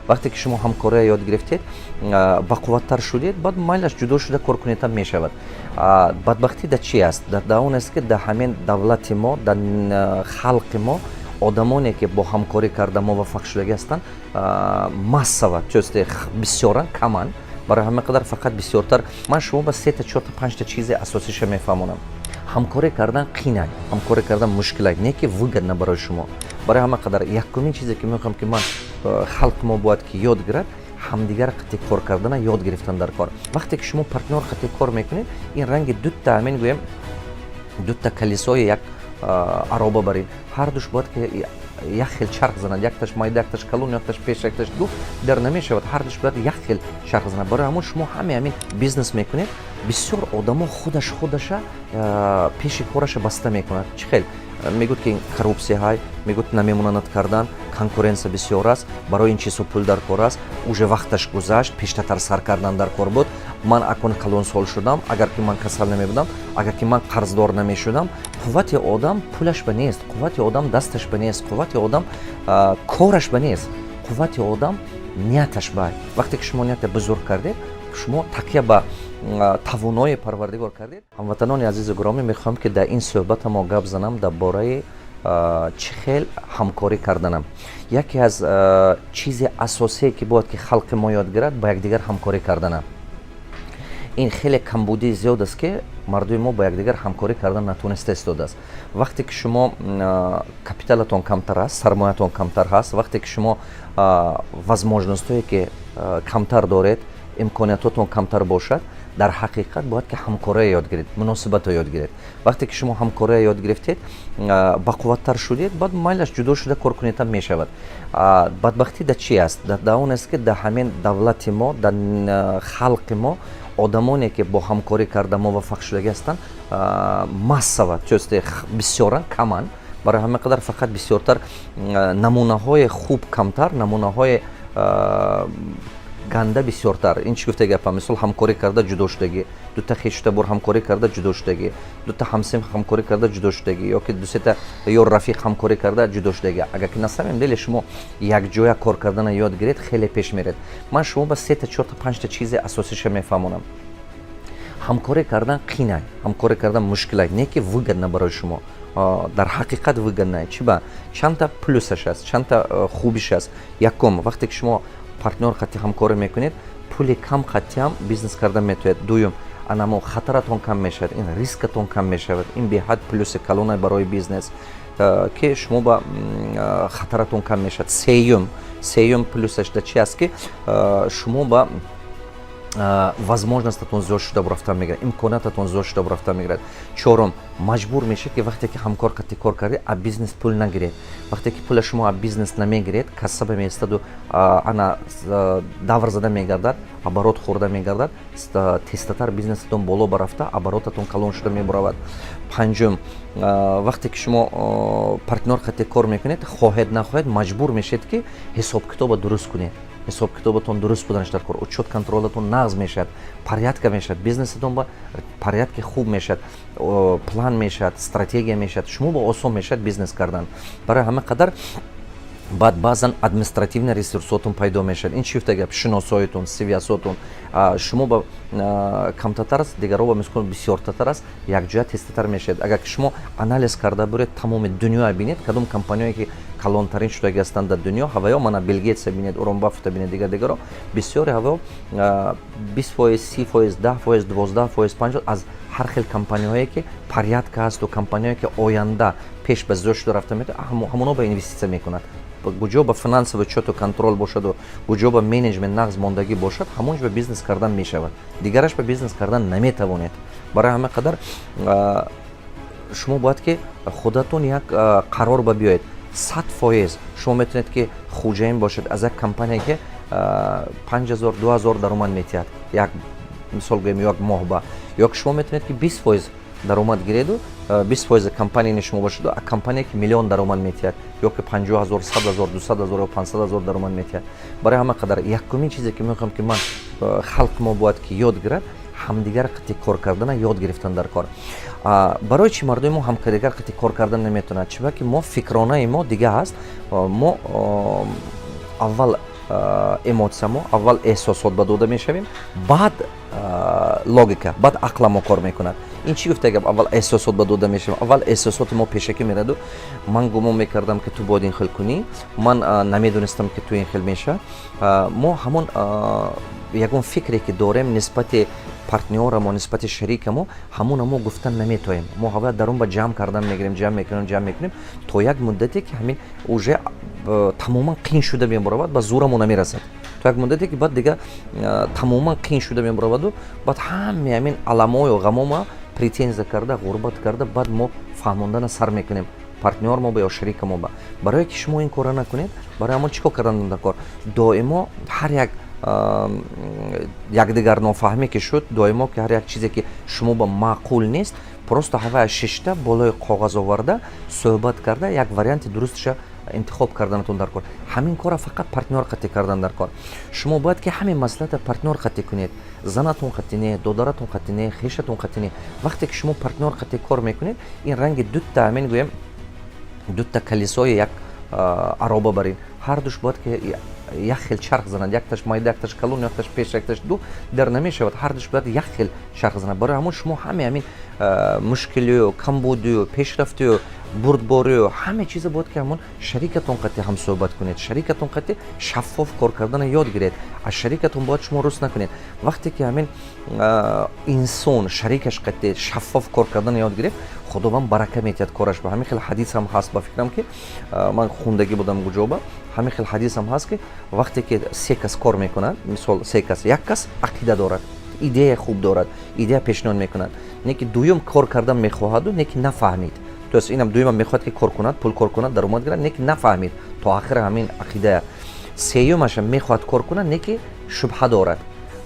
Вақте ки шумо ҳамкория ёд гирифтед, бақувваттар шудед, баъд майлаш ҷудо шуда кор кунедам мешавад. Бадбахтӣ дар чи аст? Дар он аст, ки дар ҳамин давлати мо, дар халқи мо одамоне, ки бо ҳамкорӣ карда муваффақ шудагӣ ҳастанд, массово, то есть бисёран, каманд. Барои ҳамин қадар фақат бисёртар ман шумо ба сета, чорта, панҷта чизи асосиша мефаҳмонам. Ҳамкорӣ кардан қинай, ҳамкорӣ кардан мушкилай, не ки выгодно барои шумо. Барои ҳама қадар якумин чизе, ки мехоҳам, ки ман халқи мо бояд ки ёд гирад, ҳамдигар қати кор кардана ёд гирифтан дар кор. Вақте ки шумо партнёр қати кор мекунед, ин ранги дутта, ҳамин гӯем, дутта колесои як ароба барин, ҳардуш бояд ки як хел чарх занад. Якташ майда, якташ калон, якташ пеш, якташ ду дар намешавад. Ҳардуш бояд як хел чарх занад. Барои ҳамон шумо ҳаме ҳамин бизнес мекунед, бисёр одамо худаш худаша пеши кораша баста мекунад. Чӣ хел мегӯд, ки коррупсия ҳай, мегӯд, намемонанад кардан, конкуренция бисёр аст, барои ин чизҳо пул дар кор аст, уже вақташ гузашт, пештатар сар кардан дар кор буд, ман акун калонсол шудам, агар ки ман касал намебудам, агар ки ман қарздор намешудам. Қуввати одам пулаш ба нест, қуввати одам дасташ ба нест, қуввати одам кораш ба нест, қуввати одам нияташ ба. Вақте ки шумо нията бузург кардед, шумо такя ба тавонои Парвардигор кардед. Ҳамватанони азизу гиромӣ, мехоҳам, ки дар ин суҳбатамо гап занам дар бораи чӣ хел ҳамкорӣ карданам. Яке аз чизи асосие, ки бояд ки халқи мо ёд гирад, ба якдигар ҳамкорӣ карданам. Ин хеле камбудии зиёд аст, ки мардуми мо ба якдигар ҳамкорӣ кардан натониста истодааст. Вақте ки шумо капиталатон камтар аст, сармоятон камтар ҳаст, вақте ки шумо возможностҳое ки камтар доред, имкониятотон камтар бошад, дар ҳақиқат бояд ки ҳамкория ёд гиред, муносибатро ёд гиред. Вақте ки шумо ҳамкория ёд гирифтед, бақувваттар шудед, баъд майлаш ҷудо шуда кор кунедам мешавад. Бадбахтӣ дар чи аст? Дар он аст, ки дар ҳамин давлати мо, дар халқи мо одамоне, ки бо ҳамкорӣ карда муваффақ шудагӣ ҳастанд, массово, то есть бисёран, каманд. Барои ҳамин қадар фақат бисёртар намунаҳои хуб камтар, намунаҳои ганда бисёртар. Ин чӣ гуфта гапа? Мисол, ҳамкорӣ карда ҷудо шудагӣ, дута хештабор ҳамкорӣ карда ҷудо шудагӣ, дута ҳамсинф ҳамкорӣ карда ҷудо шудагӣ ё ки дусета ё рафиқ ҳамкорӣ карда ҷудо шудагӣ. Агар ки на самом деле шумо якҷоя кор кардана ёд гиред, хеле пеш меред. Ман шумо ба сета, чорта, панҷта чизи асосиша мефаҳмонам. Ҳамкорӣ кардан қинай, ҳамкорӣ кардан мушкилай, не ки выгодно барои шумо. Дар ҳақиқат выгодно. Чӣ ба? Чандта плюсаш аст, чандта хубиш аст. Якум, вақте ки шумо партнёр қати ҳамкорӣ мекунед, пули кам қатиам бизнес карда метавонед. Дуюм, анамо хатаратон кам мешавад, ин рискатон кам мешавад. Ин беҳад плюси калона барои бизнес, ки шумо ба хатаратон кам мешавад. Сеюм плюсаш дар чи аст, ки шумо ба возможностатон зиёд шуда рафта мегирад, имкониятатон зиёд шуда рафта мегирад. Чорум, маҷбур мешавед, ки вақте ки ҳамкор қати кор кардед, а бизнес пул нагиред. Вақте ки пула шумо а бизнес намегиред, кассаба меистаду ана давр зада мегардад, оборот хӯрда мегардад, тезтатар бизнесатон боло барафта, оборотатон калон шуда мебуравад. Панҷум, вақте ки шумо партнёр қати кор мекунед, хоҳед нахоҳед, маҷбур мешавед, ки ҳисобкитоба дуруст кунед. Ҳисобкитобатон дуруст буданаш дар кор, учёт, контролатон нағз мешавад, порядка мешавад, бизнесатон ба порядки хуб мешавад, план мешавад, стратегия мешавад, шумо ба осон мешавад бизнес кардан. Барои ҳама қадар баъд баъзан административный ресурсотон пайдо мешавад. Ин чӣ гуфта гап? Шиносоитон, связотон шумо ба камтатар аст, дигарро ба мисол бисёртатар аст, якҷоя тезтатар мешавад. Агар ки шумо анализ карда буред, тамоми дунёя бинед, кадом компанияе ки калонтарин шудаги ҳастанд дар дунё, ҳаваё мана Билл Гейтса бинед, Уоррен Баффета бинед, дигар дигаро, бисёри ҳаваё 20%, 30%, 10%, 12%, 5 аз ҳар хел компанияҳое, ки порядка ҳасту компанияое, ки оянда пеш ба зиёд шуда рафта метавонад, ҳамоно ба инвеститсия мекунад. Куҷо ба финансовый учёту контроль бошаду куҷо ба менеҷмент нағз мондагӣ бошад, ҳамон ҷо ба бизнес кардан мешавад, дигараш ба бизнес кардан наметавонед. Барои ҳама қадар шумо бояд ки худатон як қарор ба биёед. 100% шумо метавонед, ки хуҷаин бошед аз як компания, ки 5000, 2000 даромад метиҳад, як мисол гӯем, як моҳ ба, ё ки шумо метавонед, ки 20% даромад гиреду 20 фоизи компанияни шумо бошаду а компания, ки миллион даромад метиҳад, ё ки 50 000, 100 000, 200 000 ё 500 000 даромад метиҳад. Барои ҳама қадар якумин чизе, ки мехоҳам, ки ман халқи мо бояд ки ёд гирад, ҳамдигар қати кор кардана ёд гирифтан дар кор. Барои чӣ мардуми мо ҳамкадигар қати кор кардан наметавонад? Чиба ки мо фикронаи мо дига ҳаст. Мо аввал Эмоция мо аввал, эҳсосот ба дода мешавем, баъд логика, баъд ақла мо кор мекунад. Ин чӣ гуфта гап? Аввал эҳсосот ба дода мешавем, аввал эҳсосоти мо пешакӣ мераду: ман гумон мекардам, ки ту бояд ин хел кунӣ, ман намедонистам, ки ту ин хел мешавад. Мо ҳамон ягон фикре, ки дорем нисбати партнёрамо, нисбати шарикамо, ҳамона мо гуфтан наметоем. Мо ҳава дарун ба ҷамъ кардан мегирем, ҷамъ мекунем, ҷамъ мекунем то як муддате, ки ҳамин уже тамоман қин шуда мебаровад, ба зӯрамо намерасад, то як муддате, ки баъд дига тамоман қин шуда мебароваду баъд ҳаме ҳамин аламою ғамома претензия карда, ғурбат карда, баъд мо фаҳмондана сар мекунем партнёр мо ба ё шарика мо ба. Барое ки шумо ин корро накунед, барои ҳамон чӣ кор кардан дар кор? Доимо ҳар як якдигар нофаҳмӣ ки шуд, доимо ки ҳар як чизе, ки шумо ба маъқул нест, просто ҳавая шишта, болои коғаз оварда, суҳбат карда, як варианти дурусташа интихоб карданатон дар кор. Ҳамин корро фақат партнёр қатӣ кардан дар кор. Шумо бояд ки ҳамин маслиҳата партнёр қатӣ кунед, занатон қатӣ не, додаратон қатӣ не, хешатон қатӣ не. Вақте ки шумо партнёр қатӣ кор мекунед, ин ранги дутта, ҳамин гӯем, дутта колесои як ароба барин, ҳардуш бояд ки як хел чарх занад. Якташ майда, якташ калон, якташ пеш, якташ ду дар намешавад. Ҳардуш бояд як хел чарх занад. Барои ҳамон шумо ҳаме ҳамин мушкилию, камбудию, пешрафтию, бурдборию, ҳаме чиза бояд ки ҳамон шарикатон қатӣ ҳамсӯҳбат кунед. Шарикатон қатӣ шаффоф кор кардана ёд гиред. Аз шарикатон бояд шумо рӯст накунед. Вақте ки ҳамин инсон шарикаш қатӣ шаффоф кор кардана ёд гирифт, Худованд барака метиҳад кораш. Ба ҳамин хел ҳадисам ҳаст, ба фикрам, ки ман хундагӣ будам гуҷоба, ҳамин хел ҳадисам ҳаст, ки вақте ки се кас кор мекунад, мисол, се кас, як кас ақида дорад, идея хуб дорад, идея пешниҳод мекунад, не ки дуюм кор кардан мехоҳаду, не ки нафаҳмид, то есть инам дуюмам мехоҳад, ки кор кунад, пул кор кунад, даромад гирад, не ки нафаҳмид то охира ҳамин ақидая. Сеюмаша мехоҳад кор кунад, не ки шубҳа дорад.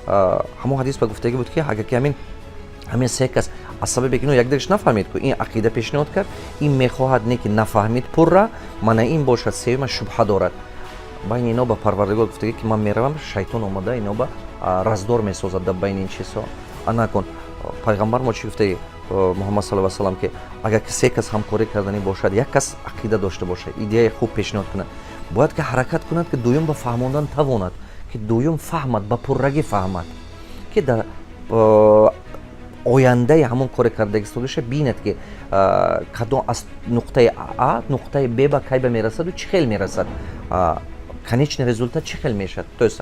Ҳамон ҳадис ба гуфтагӣ буд, ки агар ки ҳамин се кас аз сабабе ки ино якдигарш нафаҳмид, ку ин ақида пешниҳод кард, ин мехоҳад, не ки нафаҳмид пурра, мана ин бошад, сеюма шубҳа дорад. Байни ино ба Парвардигор гуфтагӣ, ки ман меравам, шайтон омада ино ба раздор месозад дар байни ин чизҳо. Анакун пайғамбар мо чӣ гуфтаги, Муҳаммад саллаллоҳу алайҳи васаллам, ки агар ки се кас ҳамкорӣ карданӣ бошад, як кас ақида дошта бошад, идеяи хуб пешниҳод кунад, бояд ки ҳаракат кунад, ки дуюм ба фаҳмондан тавонад, ки дуюм фаҳмад, ба пуррагӣ фаҳмад, ки дар ояндаи ҳамон коре кардагистогиша бинад, ки кадом аз нуқтаи а нуқтаи б ба кай ба мерасаду чӣ хел мерасад, конечный результат чӣ хел мешавад, то есть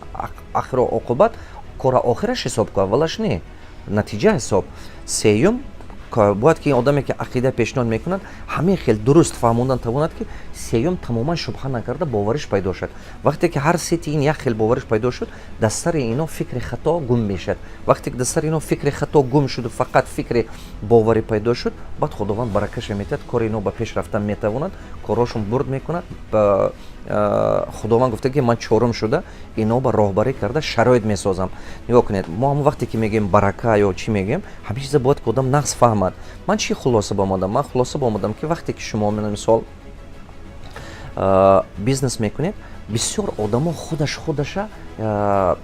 ахиру оқубат кора охираш ҳисоб ку, аввалаш не, натиҷа ҳисоб. Сеюм бояд ки ин одаме, ки ақида пешниҳод мекунад, ҳамин хел дуруст фаҳмондан тавонад, ки сеюм тамоман шубҳа накарда бовариш пайдо шавад. Вақте ки ҳар сети ин як хел бовариш пайдо шуд, дар сари ино фикри хато гум мешавад. Вақте ки дар сари ино фикри хато гум шуду фақат фикри боварӣ пайдо шуд, баъд Худованд баракаша метиҳад, кори ино ба пеш рафтан метавонад, корҳошон бурд мекунад. Худованд гуфта, ки ман чорум шуда ино ба роҳбарӣ карда шароит месозам. Нигоҳ кунед, мо ҳамон вақте ки мегӯем барака ё чӣ мегӯем, ҳамин чиза бояд ки одам нағз фаҳмад. Ман чӣ хулоса ба омадам? Ман хулоса ба омадам, ки вақте ки шумо, мисол, бизнес мекунед, бисёр одамо худаш худаша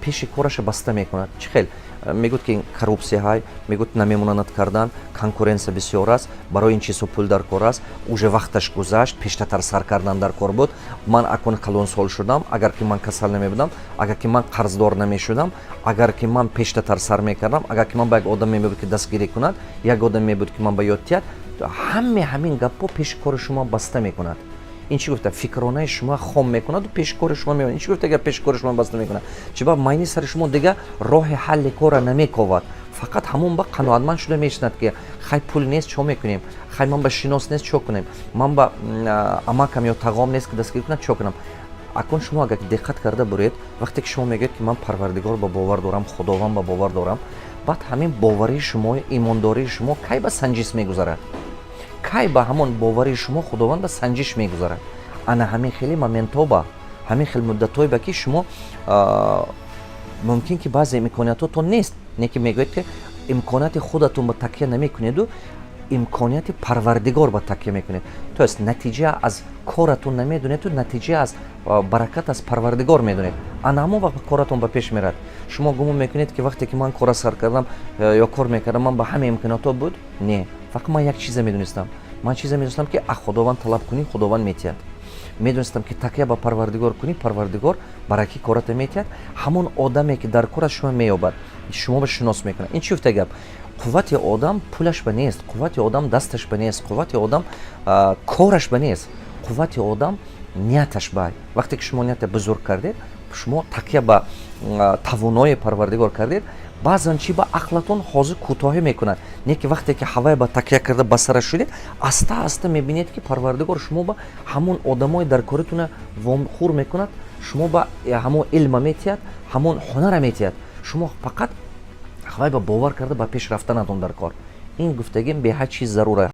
пеши кораша баста мекунад. Чӣ хел? Мегӯяд, ки коррупсия ҳай, мегӯяд, намемонанад кардан, конкуренция бисёр аст, барои ин чизҳо пул дар кор аст, уже вақташ гузашт, пештатар сар кардан дар кор буд, ман акун калонсол шудам, агар ки ман касал намебудам, агар ки ман қарздор намешудам, агар ки ман пештатар сар мекардам, агар ки ман ба як одам мебуд, ки дастгирӣ кунад, як одам мебуд, ки ман ба ёд тиҳад. Ҳаме ҳамин гапҳо пеши кори шумо баста мекунад. Ин чӣ гуфта? Фикронаи шумо хом мекунаду пеши кори шумо меояд. Ин чӣ гуфта, агар пеши кори шумо баста мекунад? Чиба майни сари шумо дига роҳи ҳалли кора намековад, фақат ҳамон ба қаноатманд шуда мешинад, ки хай, пул нест, чо мекунем, хай, ман ба шинос нест, чо кунем, ман ба амакам ё тағом нест, ки дастгирӣ кунад, чо кунам? Акун шумо агар диққат карда буред, вақте ки шумо мегӯед, ки ман Парвардигор ба бовар дорам, Худованд ба бовар дорам, баъд ҳамин боварии шумо, имондории шумо кай ба санҷиш мегузарад? Кай ба ҳамон боварии шумо Худованд ба санҷиш мегузарад? Ана ҳамин хели моментҳо, ба ҳамин хел муддатҳое ба ки шумо мумкин ки баъзе имкониятҳотон нест, не ки мегӯед, ки имконияти худатон ба такя намекунеду имконияти Парвардигор ба такя мекунед, то есть натиҷа аз коратон намедонеду натиҷа аз баракат аз Парвардигор медонед. Ана ҳамон вақт коратон ба пеш мерад. Шумо гумон мекунед, ки вақте ки ман кора сар кардам ё кор мекардам, ман ба ҳама имкониятҳо буд? Не, фақат ман як чиза медонистам. Ман чизе медонистам, ки аз Худованд талаб кунӣ, Худованд метиҳад. Медонистам, ки такя ба Парвардигор кунӣ, Парвардигор бараки кората метиҳад. Ҳамон одаме, ки дар кор аст, шумо меёбад, шумо ба шинос мекунад. Ин чӣ гуфта гап? Қуввати одам пулаш ба нест, қуввати одам дасташ ба нест, қуввати одам кораш ба нест, қуввати одам нияташ ба. Вақте ки шумо нията бузург кардед, шумо такя ба тавонои Парвардигор кардед, баъзан чи ба ақлатон ҳозир кӯтоҳӣ мекунад, не ки вақте ки ҳавай ба такя карда ба сара шудед, аста аста мебинед, ки Парвардигор шумо ба ҳамон одамои дар коритона вомхӯр мекунад, шумо ба ҳамон илма метиҳад, ҳамон ҳунара метиҳад. Шумо фақат ҳавай ба бовар карда ба пеш рафтанатон дар кор. Ин гуфтагим беҳад чиз зарура.